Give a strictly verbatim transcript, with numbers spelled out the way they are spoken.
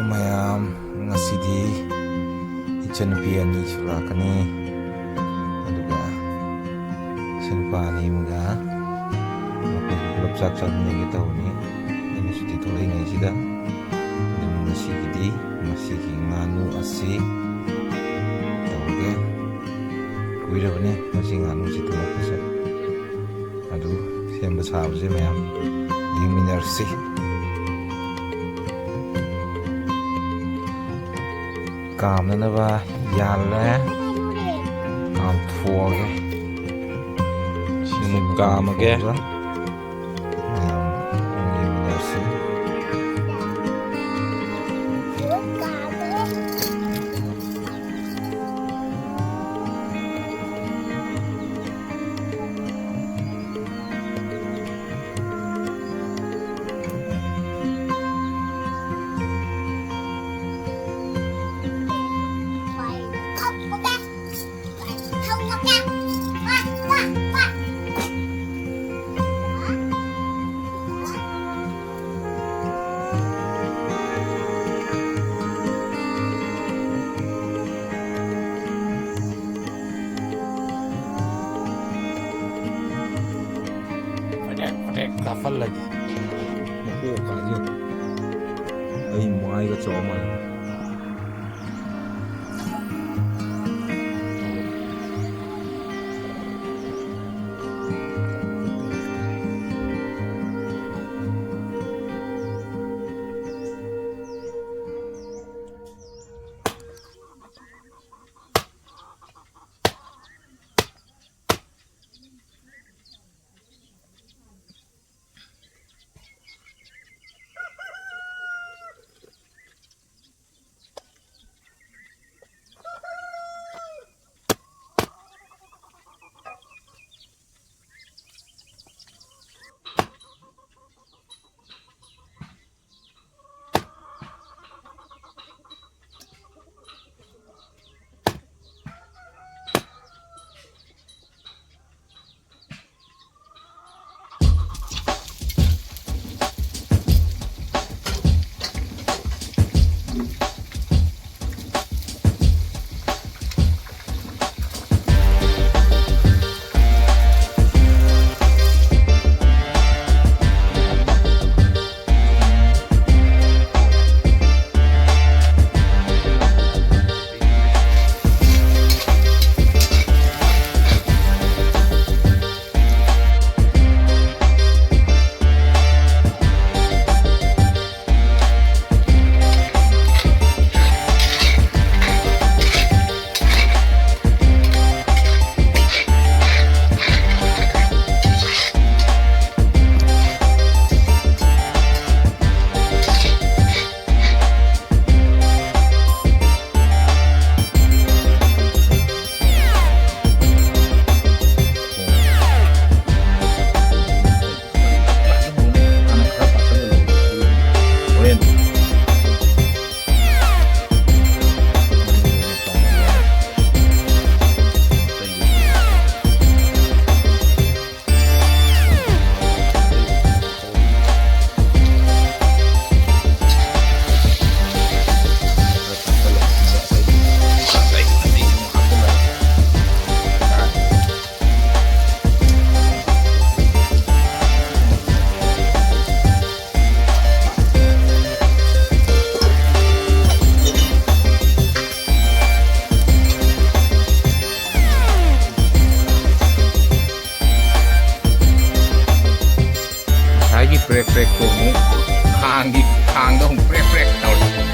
ꯃꯌꯥꯝ, ꯉꯁꯤꯗꯤ ꯏꯆꯟꯅꯨꯄꯤ ꯑꯅꯤ ꯁꯨꯔꯛꯀꯅꯤ, ꯑꯗꯨꯒ ꯏꯆꯟꯅꯨꯄꯥ ꯑꯅꯤ ꯑꯃꯒ ꯃꯈꯣꯏ ꯄꯨꯂꯞ ꯆꯥꯛ ꯆꯥꯃꯤꯟꯅꯒꯦ ꯇꯧꯕꯅꯤ꯫ ꯑꯩꯅ ꯁꯨꯇꯤ ꯊꯣꯛꯂꯛꯏꯉꯩꯁꯤꯗ ꯑꯗꯨꯝ ꯉꯁꯤꯒꯤꯗꯤ ꯃꯁꯤꯒꯤ ꯉꯥꯅꯨ ꯑꯁꯤ ꯇꯧꯔꯒꯦ꯫ ꯀꯨꯏꯔꯕꯅꯤ ꯃꯁꯤ ꯉꯥꯅꯨꯁꯤ ꯊꯣꯡꯂꯛꯄꯁꯦ꯫ ꯑꯗꯨ ꯁꯦꯝꯕ ꯁꯥꯕꯁꯦ ꯃꯌꯥꯝ ꯌꯦꯡꯃꯤꯟꯅꯔꯁꯤ꯫ ꯀꯥꯝꯅꯅꯕ ꯌꯥꯜꯂꯦ꯫ ꯀꯥꯝꯊꯣꯛꯑꯒꯦ꯫ ꯁꯤꯃꯨꯛ ꯀꯥꯝꯃꯒꯦ꯫ ꯃꯌꯥꯝ ꯌꯦꯡꯃꯤꯟꯅꯔꯁꯤ꯫ ꯐꯗꯦꯛ ꯐꯗꯦꯛ ꯀꯥꯞꯍꯜꯂꯒꯦ꯫ ꯃꯀꯣꯛ ꯀꯥꯁꯦ ꯑꯩ ꯃꯥꯏꯒ ꯆꯥꯎ ꯃꯥꯜꯂꯦ꯫ ꯄ꯭ꯔꯦꯛ ꯄ꯭ꯔꯦꯛ ꯈꯣꯡꯉꯤ꯫ ꯈꯥꯡꯒꯤ ꯈꯥꯡꯗ ꯑꯃꯨꯛ ꯄ꯭ꯔꯦꯛ ꯄ꯭ꯔꯦꯛ ꯇꯧꯔꯤ꯫